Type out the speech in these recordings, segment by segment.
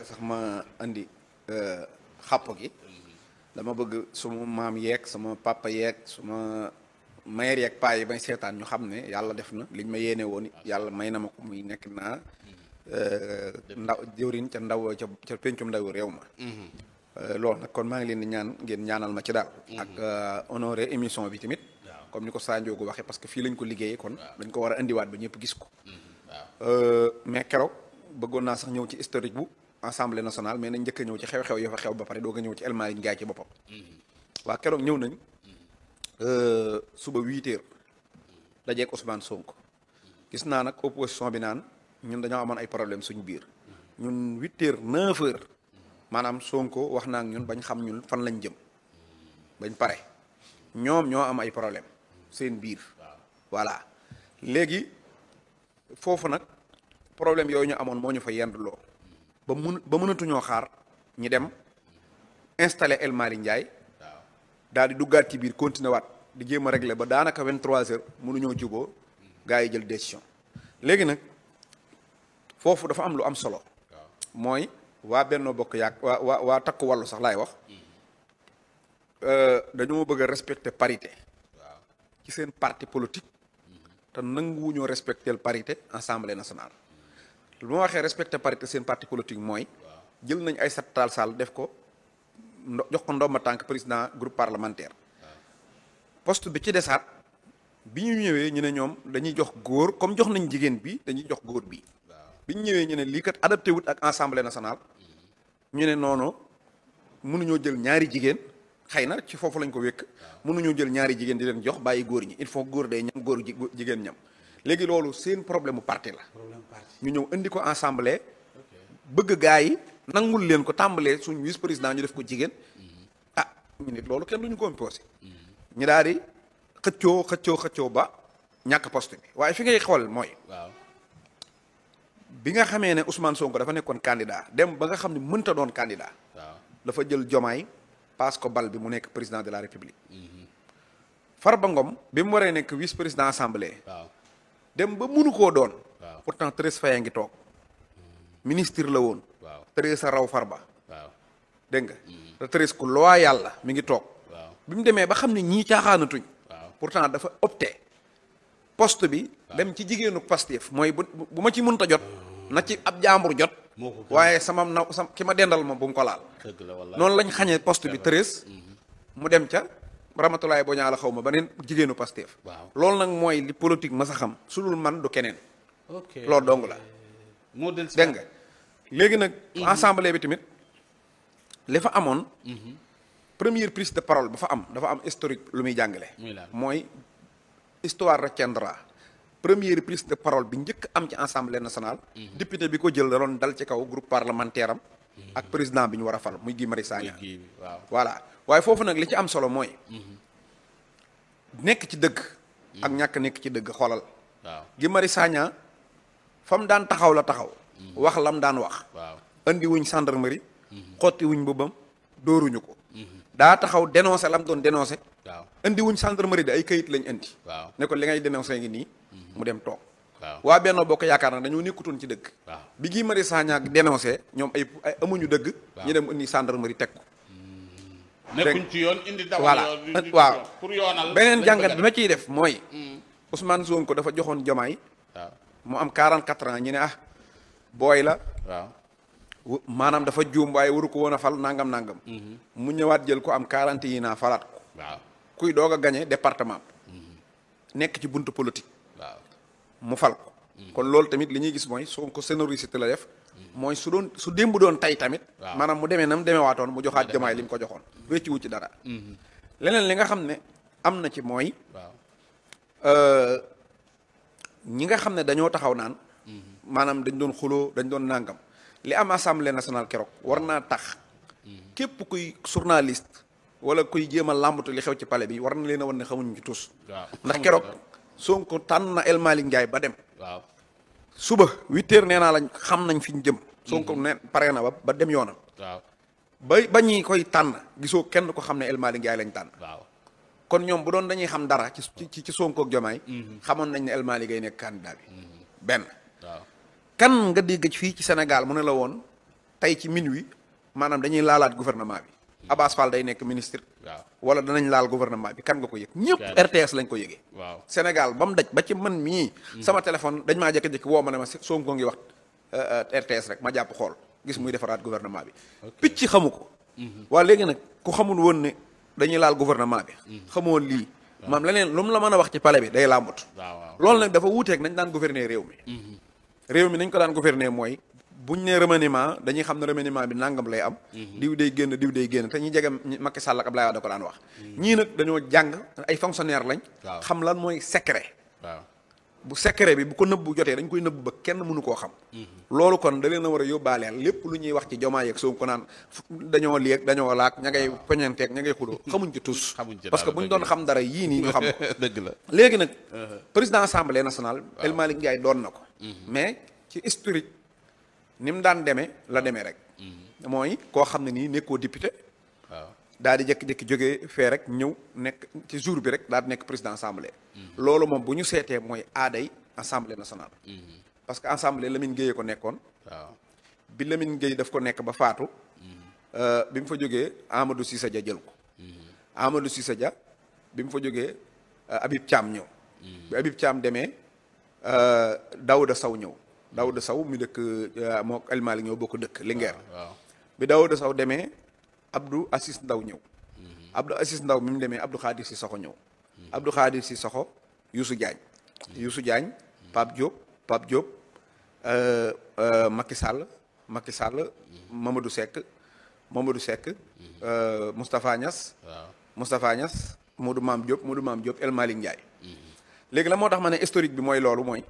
sax ma andi xàpp gi dama bëgg suma maam yeeg sama papa yeeg suma maire yeeg paa yi may seetaan ñu xam ne yàlla def na liñ ma yéene woon yàlla may na ma ko muy nekk naa ndaw jëwriñ ca ndaw ca pencum ndaw réew ma loolu nag kon maa ngi leen di ñaan ngeen ñaanal ma ci daal ak honoré émission bi tamit comme ni ko Sanjoogu waxee parce que fii lañ ko liggéeyee kon dañ ko war a indiwaat ba ñëpp gis ko mais keroog bëggoon naa sax ñëw ci historique bu assemblée nationale mais nañ njëkk a ñëw ci xew-xew yo fa xew ba pare doog a ñëw ci El Malick Ndiaye ci boppam waa keroog ñëw nañ suba 8h dajeeg Ousmane Sonko gis naa nag opposition bi naan ñun dañoo amoon ay problème suñu biir ñun 8h 9h maanaam Sonko wax naa ak ñun bañ xam ñun fan lañ jëm bañ pare ñoom ñoo am ay problème seen biir voilà léegi foofu nag problème yooyu ñu amoon moo ñu fa yendloo ba mënatuñoo xaar ñi dem installé El Malick Ndiaye daal di duggaat ci biir continué waat di jéem a régler ba daanaka 23h mënuñoo juboo gars yi jël décision léegi nag foofu dafa am lu am solo mooy waa Benno Bokk Yaakaar waa takku wàllu sax laay wax dañoo bëgg a respecter parité ci seen parti politique te nanguwuñoo respecter parité assemblée nationale lu ma waxee respecter parité seen parti politique mooy jël nañ Aïssata Tall Sall def ko jox ko ndomba tànk président groupe parlementaire poste bi ci desaat bi ñu ñëwee ñu ne ñoom dañuy jox góor comme jox nañ jigéen bi dañuy jox góor bi bi ñu ñëwee ñu ne lii kat adapté wut ak assemblée nationale ñu ne noonu mënuñoo jël ñaari jigéen xëy na ci foofu lañ ko wékk mënuñoo jël ñaari jigéen di leen jox bàyyi góor ñi il faut góor day ñam góor jigéen ñam léegi loolu seen problème mu parti la ñu ñëw indi ko assemblée bëgg gaa yi nangul leen ko tàmbalee suñu vice président ñu def ko jigéen ah ñu nit loolu kenn duñu ko imposé ñu daal di xëccoo ba ñàkk poste bi waaye fi ngay xool mooy bi nga xamee ne Ousmane Sonko dafa nekkoon candidat dem ba nga xam ne mënta doon candidat dafa jël Jomaay passe ko bal bi mu nekk président de la république Farba Ngom bi mu waree nekk vice président assemblée dem ba mënu koo doon pourtant Thérèse Faye a ngi toog ministre la woon Thérèse a raw Farba dégg nga te Thérèse ku loyal la mi ngi toog bi mu demee ba xam ne ñii caaxaanatuñ pourtant dafa opté poste bi dem ci jigéenu Pastef mooy bu ma ci mënta jot na ci ab jaambur jot waaye sama ki ma dendal moom bu mu ko laal noonu lañ xañee poste bi Thérèse mu dem ca Ramatoulaye Boña la xaw ma beneen jigéenu Pastef loolu nag mooy li politique ma sa xam su dul man du keneen loolu dong la dégg nga léegi nag assemblée bi tamit li fa amoon première prise de parole ba fa am dafa am historique lu muy jàngale mooy histoire retiendra première prise de parole bi njëkk am ci assemblée nationale député bi ko jël da doon dal ci kaw groupe parlementaire am ak président bi ñu war a fal muy Guy Marius Sagna voilà waaye foofu nag li ci am solo mooy nekk ci dëgg ak ñàkk nekk ci dëgg xoolal Guy Marius Sagna fa mu daan taxaw la taxaw wax lam daan wax andi wuñ gendarmerie xotti wuñ mbubbam dóoruñu ko daa taxaw dénoncé lam doon dénoncé indi wuñ gendarmerie de ay kayit lañ indi ne ko li ngay dénoncé ngi nii mu dem toog waa Benno Bokk Yaakaar nag dañoo nekkutoon ci dëgg bi Guy Marius Sagna dénoncé ñoom ay amuñu dëgg ñu dem indi gendarmerie teg ko nekkuñ ci yoon indi dawal voilà waaw pour yoonal beneen jàngat bi ma ciy def mooy Ousmane Sonko dafa joxoon Diomaye mu am 44 ans ñu ne booy la maanaam dafa juum waaye waru ko woon a fal nangam mu ñëwaat jël ko am 40 yi naa falaat ko kuy doog a gagné département nekk ci buntu politique mu fal ko kon loolu tamit li ñuy gis mooy Sonko générosité la def mooy su démb doon tey tamit maanaam mu demee na mu demee waatoon mu joxaat Diomaye li mu ko joxoon wecci wu ci dara leneen li nga xam ne am na ci mooy ñi nga xam ne dañoo taxaw naan maanaam dañ doon xuloo dañ doon nàngam li am assemblée nationale keroog war naa tax képp kuy journaliste wala kuy jéem a làmbatu li xew ci palais bi war na leen a wan ne xamuñu ci tus ndax keroog Sonko tànn na El Malick Ndiaye ba dem suba 8h nee naa lañ xam nañ fi ñu jëm Sonko ne pare na ba dem yoonam ba ñi koy tànn gisoo kenn ko xam ne El Malick Ndiaye lañ tànn kon ñoom bu doon dañuy xam dara ci Sonko ak Diomaye xamoon nañ ne El Malick Ndiaye nekk candidat bi benn kan nga dégg fii ci Sénégal mu ne la woon tey ci minuit maanaam dañuy laalaat gouvernement bi Abass Fall day nekk ministre. waaw wala danañ laal gouvernement bi kan nga ko yëg. ñëpp RTS lañ ko yëgee. waaw Sénégal ba mu daj ba ci man mii. sama téléphone dañ maa jékki-jékki woo ma ne ma Sonko ngi wax RTS rek ma jàpp xool gis muy defaraat gouvernement bi. picc xamu ko. waa léegi nag ku xamul woon ne dañuy laal gouvernement bi. xamoo lii. maam leneen lu mu la mën a wax ci palais bi day làmbut. loolu nag dafa wuuteeg nañ daan gouverner réew mi. réew mi nañ ko daan gouverner mooy. buñ ne remaniement dañuy xam ne remaniement bi nangam lay am. diw day génn te ñi jege Macky Sall ak Abdoulaye Wade da ko daan wax. ñii nag dañoo jàng ay fonctionnaire lañ. xam lan mooy secret. bu secret bi bu ko nëbbu jotee dañ koy nëbbu ba kenn mënu koo xam. loolu kon da leen a war a yóbbaaleel lépp lu ñuy wax ci Diomaye ak Sonko naan dañoo léeg dañoo laak ña ngay poñanteeg ña ngay xuloo xamuñ ci tous. parce que buñ doon xam dara yii nii ñu xam ko. dëgg la léegi nag. président assemblée nationale. El Malick Ndiaye doon na ko. mais ci historique. ni mu daan demee la demee rek. mooy koo xam ne nii nekkoo député. waaw daal di jékki-jékki jógee fee rek ñëw nekk ci jour bi rek daal di nekk président assemblée. loolu moom bu ñu seetee mooy aaday assemblée nationale. parce que assemblée Lamine Gueye ko nekkoon. waaw bi Lamine Gueye daf ko nekk ba faatu. bi mu fa jógee Amadou Cissé Dia jël ko. Amadou Cissé Dia bi mu fa jógee Habib Thiam ñëw. bi Habib Thiam demee Daouda Sow ñëw. Daouda Sow mi dëkk moo El Malick ñoo bokk dëkk Linguère. bi Daouda Sow demee Abdou Assis Ndaw ñëw. Abdou Assis Ndaw mi mu demee Abdou Khadir Sissoko ñëw. Abdou Khadir Sissoko Youssou Diagne. Youssou Diagne Pape Diop Macky Sall Mamadou Seck Moustapha Niass. Moustapha Niass Modou Mame Diop El Malick Ndiaye. léegi la moo tax ma ne historique bi mooy loolu mooy.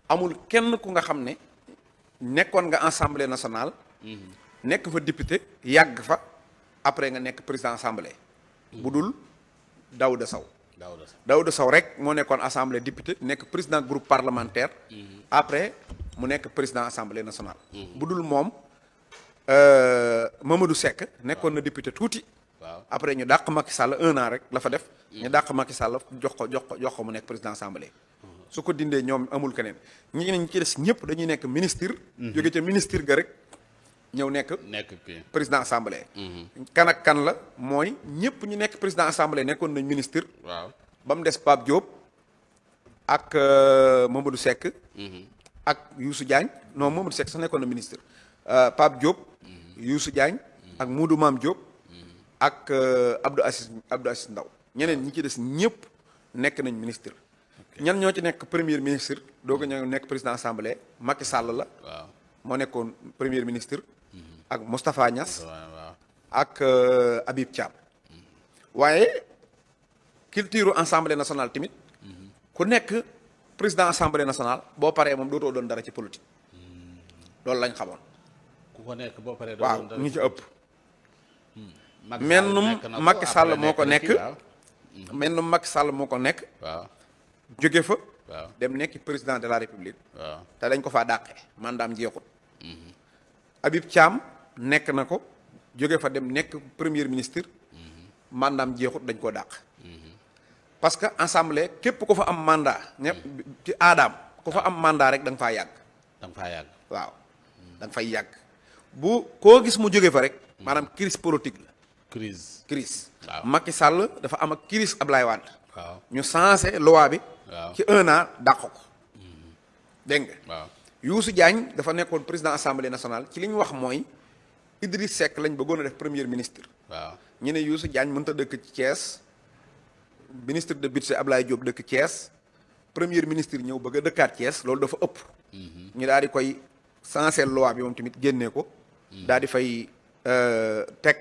amul kenn ku nga xam ne nekkoon nga assemblée nationale. nekk fa député yàgg fa après nga nekk président assemblée. bu dul Daouda Sow. Daouda Sow rek moo nekkoon assemblée député nekk président groupe parlementaire. après mu nekk président assemblée nationale. bu dul moom Mamadou Seck nekkoon na député tuuti. après ñu dàq Macky Sall 1 an rek la fa def. ñu dàq Macky Sall jox ko mu nekk président assemblée. su ko dindee ñoom amul keneen ñi ci des ñëpp dañuy nekk ministre. jóge ca ministre ga rek ñëw nekk président assemblée. kan ak kan la mooy ñëpp ñu nekk président assemblée nekkoon nañ ministre. waaw ba mu des Pape Diop ak Mamadou Seck. ak Youssou Diagne non Mamadou Seck sax nekkoon na ministre. Pape Diop. Youssou Diagne ak Modou Mame Diop. ak Abdou Assis Ndaw ñeneen ñi ci des ñëpp nekk nañ ministre. ñan ñoo ci nekk premier ministre doog a ñëw nekk président assemblée Macky Sall la. waaw moo nekkoon premier ministre. ak Moustapha Niass. ak Habib Thiam. waaye culture assemblée nationale tamit. ku nekk président assemblée nationale boo paree moom dootoo doon dara ci politique. loolu lañ xamoon. ku ko nekk boo paree waaw ñu ci ëpp. mennum Macky Sall moo ko nekk. mennum Macky Sall moo ko nekk. waaw. jóge fa. waaw dem nekk président de la république. waaw te dañ ko faa dàqee mandaam jeexut. Habib Thiam nekk na ko jóge fa dem nekk premier ministre. mandaam jeexut dañ koo dàq. parce que assemblée képp ku fa am mandat ñëpp ci aadaam ku fa am mandat rek da nga faa yàgg. waaw da nga fay yàgg. bu koo gis mu jóge fa rek. maanaam crise politique la. crise waaw Macky Sall dafa am ak crise Ablaye Wade. waaw ñu changé loi bi. waaw ci 1 an dàq ko. dégg nga. waaw Youssou Diagne dafa nekkoon président assemblée nationale ci li ñu wax mooy Idriss Seck lañ bëggoon a def premier ministre. waaw ñu ne Youssou Diagne mënut a dëkk ci Thiès ministre de budget Ablaye Diop dëkk Thiès premier ministre ñëw bëgg a dëkkaat Thiès loolu dafa ëpp. ñu daal di koy changé loi bi moom tamit génnee ko. daal di fay teg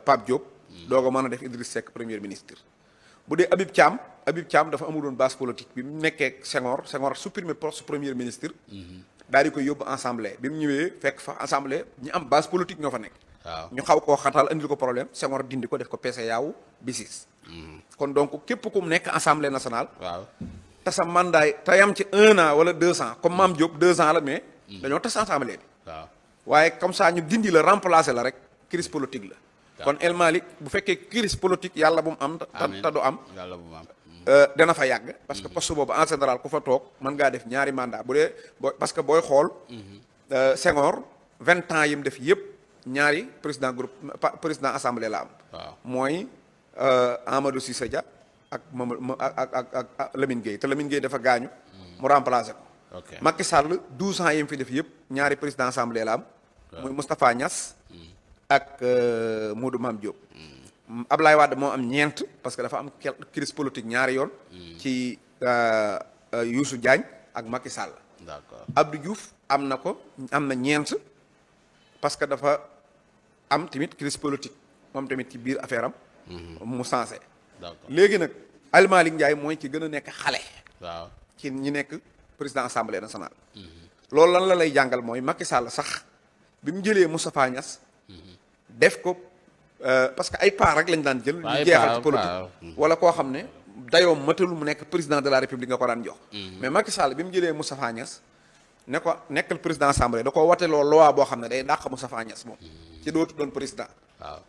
Pape Diop. doog a mën a def Idriss Seck premier ministre. bu dee Habib Thiam dafa amuloon base politique bi mu nekkee Senghor supprimer poste premier ministre. daal di koy yóbbu assemblée bi mu ñëwee fekk fa assemblée ñi am base politique ñoo fa nekk. waaw ñu xaw koo xatal andil ko problème Senghor dindi ko def ko PCA wu BICIS. kon donc képp ku mu nekk assemblée nationale. waaw te sa mandat te yam ci 1 an wala 2 ans comme Mame Diop 2 ans la mais. dañoo tas assemblée bi. waaw waaye comme ça ñu dindi la remplacer la rek crise politique la. kon El Malick bu fekkee crise politique yàlla bu mu am. te du am. yàlla bu mu am. dana fa yàgg. parce que poste boobu en général ku fa toog mën ngaa def ñaari mandat bu dee parce que booy xool. Senghor 20 ans yi mu def yëpp ñaari président assemblée la am. waaw mooy Amadou Cissé Dia ak ak Lamine Gueye te Lamine Gueye dafa gaañu. mu remplacé ko. ok Macky Sall 12 ans yi mu fi def yëpp ñaari président assemblée la am. muy Moustapha Niass. ak Modou Mame Diop. Ablaye Wade moo am ñeent parce que dafa am crise politique ñaari yoon. ci Youssou Diagne ak Macky Sall. d'accord Abdou Diouf am na ñeent parce que dafa am tamit crise politique moom tamit ci biir affaire am. mu sensé. d'accord léegi nag El Malick Ndiaye mooy ci gën a nekk xale. waaw ci ñi nekk président assemblée nationale. loolu lan la lay jàngal mooy Macky Sall sax bi mu jëlee Moustapha Niass. def ko parce que ay part rek lañ daan jël. ñu jeexal ci politique wala koo xam ne dayoom matalu mu nekk président de la république nga ko daan jox. mais Macky Sall bi mu jëlee Moustapha Niass ne ko nekkal président assemblée da ko wateloo loi boo xam ne day dàq Moustapha Niass moom. ci dootu doon président. waaw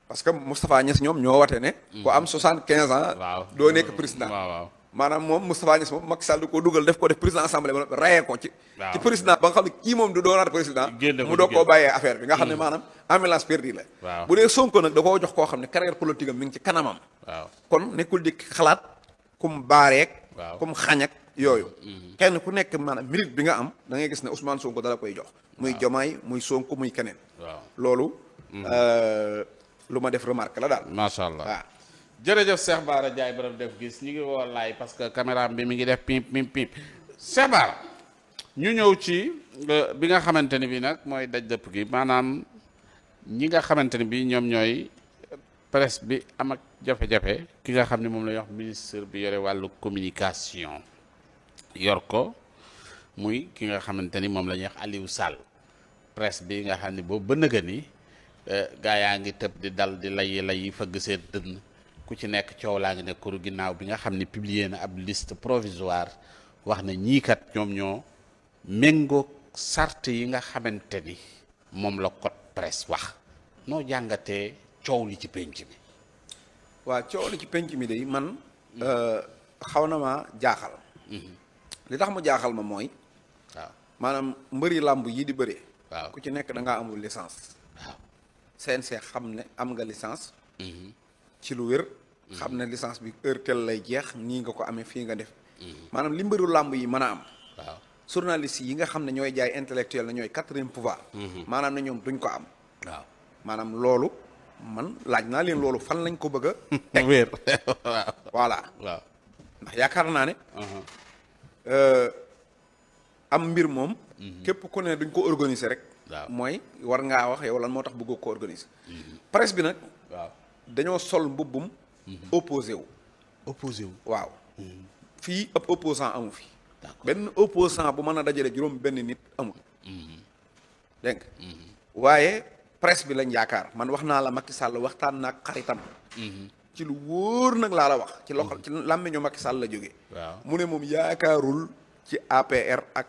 parce que Moustapha Niass ñoom ñoo wate ne. ku am 75 ans. waaw doo nekk président. waaw maanaam moom Moustapha Niass moom Macky Sall du ko dugal def ko def président assemblée ba rayee ko ci. waaw ci président ba nga xam ne kii moom du doonaat président. mu doog koo bàyyee affaire bi nga xam ne maanaam ambulance perdue la. waaw bu dee Sonko nag da koo jox koo xam ne carrière politique am mi ngi ci kanamam. waaw kon nekkul di xalaat kum baareek. waaw kum xañak yooyu. kenn ku nekk maanaam mérite bi nga am da ngay gis ne Ousmane Sonko dala koy jox. muy Diomaye muy Sonko muy keneen. waaw loolu. lu ma def remarque la daal. macha allah waaw. jërëjëf Cheikh Bara Ndiaye borom def gis ñu ngi woo laay parce que caméra bi mi ngi def pimp pimp pimp Cheikh Bara ñu ñëw ci bi nga xamante ne bi nag mooy daj dëpp gi maanaam ñi nga xamante ne bi ñoom ñooy presse bi am ak jafe-jafe ki nga xam ne moom la wax ministre bi yore wàllu communication yor ko muy ki nga xamante ni moom la ñuy wax Aliou Sall presse bi nga xam ne boobu ba nëga ni gaa yaa ngi tëb di dal di layi fëgg seen dënn ku ci nekk coow laa ngi ne kuru ginnaaw bi nga xam ne publier na ab liste provisoire wax na ñii kat ñoom ñoo méngoo sart yi nga xamante ni moom la code presse wax noo jàngatee coow li ci penc mi. waaw coow li ci penc mi de man xaw na ma jaaxal. li tax mu jaaxal ma mooy. waaw maanaam mbëri làmb yi di bëree. waaw ku ci nekk da ngaa amul licence. waaw CNG xam ne am nga licence. ci lu wér. xam ne licence bi heure tel lay jeex nii nga ko amee fii nga def. maanaam li mbëru làmb yi mën a am. waaw journaliste yi nga xam ne ñooy jaay intellectuel na ñooy quatrième pouvoir. maanaam ne ñoom duñ ko am. waaw maanaam loolu man laaj naa leen loolu fan lañ ko bëgg a. teg wér waaw voilà. waaw ndax yaakaar naa ne. am mbir moom. képp ku ne duñ ko organiser rek. waaw mooy war ngaa wax yow lan moo tax bëggoo ko organiser. presse bi nag. waaw dañoo sol mbubbum. opposé wu. opposé wu waaw. fii ab opposant amu fi. d'accord benn opposant bu mën a dajale juróom benn nit amul. dégg nga waaye presse bi lañ yaakaar man wax naa la Macky Sall waxtaan naag xaritam. ci lu wóor nag laa la wax ci loxo ci làmmiñu Macky Sall la jógee. waaw mu ne moom yaakaarul ci APR ak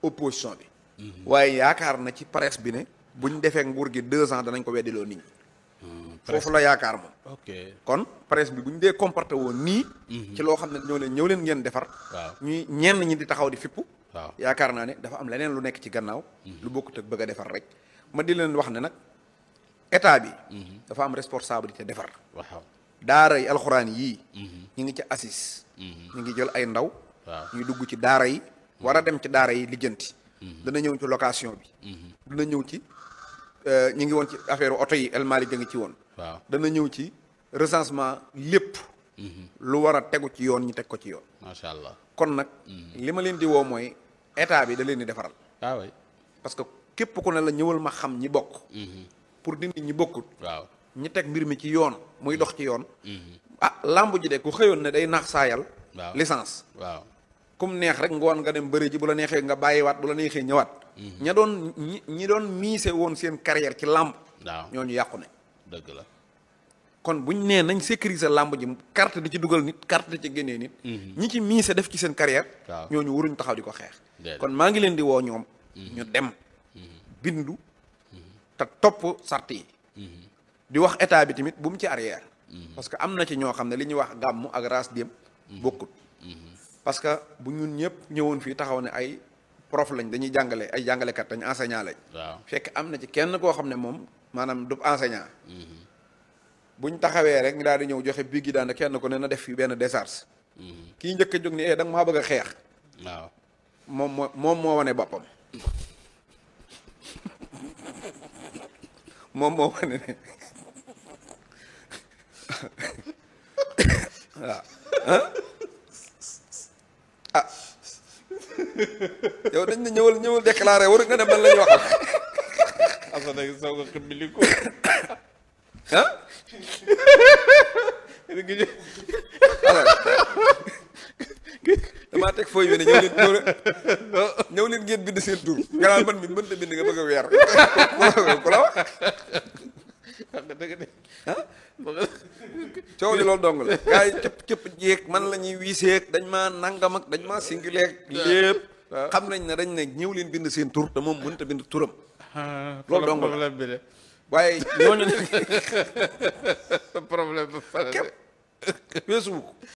opposition bi. waaye yaakaar na ci presse bi ne buñ defee nguur gi 2 ans danañ ko weddiloo nit ñi. foofu la yaakaar moom. ok kon presse bi bu ñu dee comporté woon nii. ci loo xam ne ñëw leen ngeen defar. waaw ñuy ñenn ñi di taxaw di fippu. waaw yaakaar naa ne dafa am leneen lu nekk ci gannaaw. lu bokkut ak bëgg a defar rek. ma di leen wax ne nag état bi. dafa am responsabilité defar. waaw daara yi alxuraan yii. ñu ngi ci assis. ñu ngi jël ay ndaw. waaw ñuy dugg ci daara yi. war a dem ci daara yi lijjanti. dana ñëw ci location bi. dana ñëw ci ñu ngi woon ci affaire oto yi El Malick a ngi ci woon. waaw dana ñëw ci recensement lépp. lu war a tegu ci yoon ñu teg ko ci yoon. macha allah kon nag. li ma leen di woo mooy état bi da leen di defaral. waaw waay parce que képp ku ne la ñëwal ma xam ñi bokk. pour dindi ñi bokkut. waaw ñi teg mbir mi ci yoon muy dox ci yoon. ah lamb ji de ku xëyoon ne day naax saayal. waaw licence. waaw kum neex rek ngoon nga dem bëri ji bu la neexee nga bàyyiwaat bu la neexee ñëwaat. ña doon ñi doon miise woon seen carrière ci lamb. waaw ñooñu yàqu ne. dëgg la kon buñ nee nañ sécuriser lamb ji carte di ci dugal nit carte di ci génnee nit. ñi ci miise def ci seen carrière. waaw ñooñu waruñ taxaw di ko xeex. déedéet. kon maa ngi leen di woo ñoom. ñu dem. bindu. te topp sart yi. di wax état bi tamit bu mu ci arrière. parce que am na ci ñoo xam ne li ñuy wax gàmmu ak raas dem bokkut. parce que bu ñun ñëpp ñëwoon fii taxaw ne ay prof lañ dañuy jàngale ay jàngalekat dañ enseignant lañ. waaw fekk am na ci kenn koo xam ne moom maanaam du enseignant. buñ taxawee rek ñu daal di ñëw joxe bii gi daan kenn ko ne na def fi benn décharge. kii njëkk a jóg ni da nga maa bëgg a xeex. waaw moom moo wane boppam. moom moo wane ne waaw ah yow dañ ne ñëwal déclaré war nga ne man la ñu waxal. asa da soog a xibbili ko ah damaa teg fooy bi ne ñëw leen ngeen bind seen tur nga naan man mi mënta bind nga bëgg a weer ku la wax ah coow li loolu dong la gars yi cëpp jeeg man la ñuy wiiseeg dañ maa nangam ak dañ maa singileeg lépp xam nañ ne dañ ne ñëw leen bind seen tur te moom mënta bind turam loolu dong la bi de waaye ñooñu ne problème ba pare képp weesuwu ko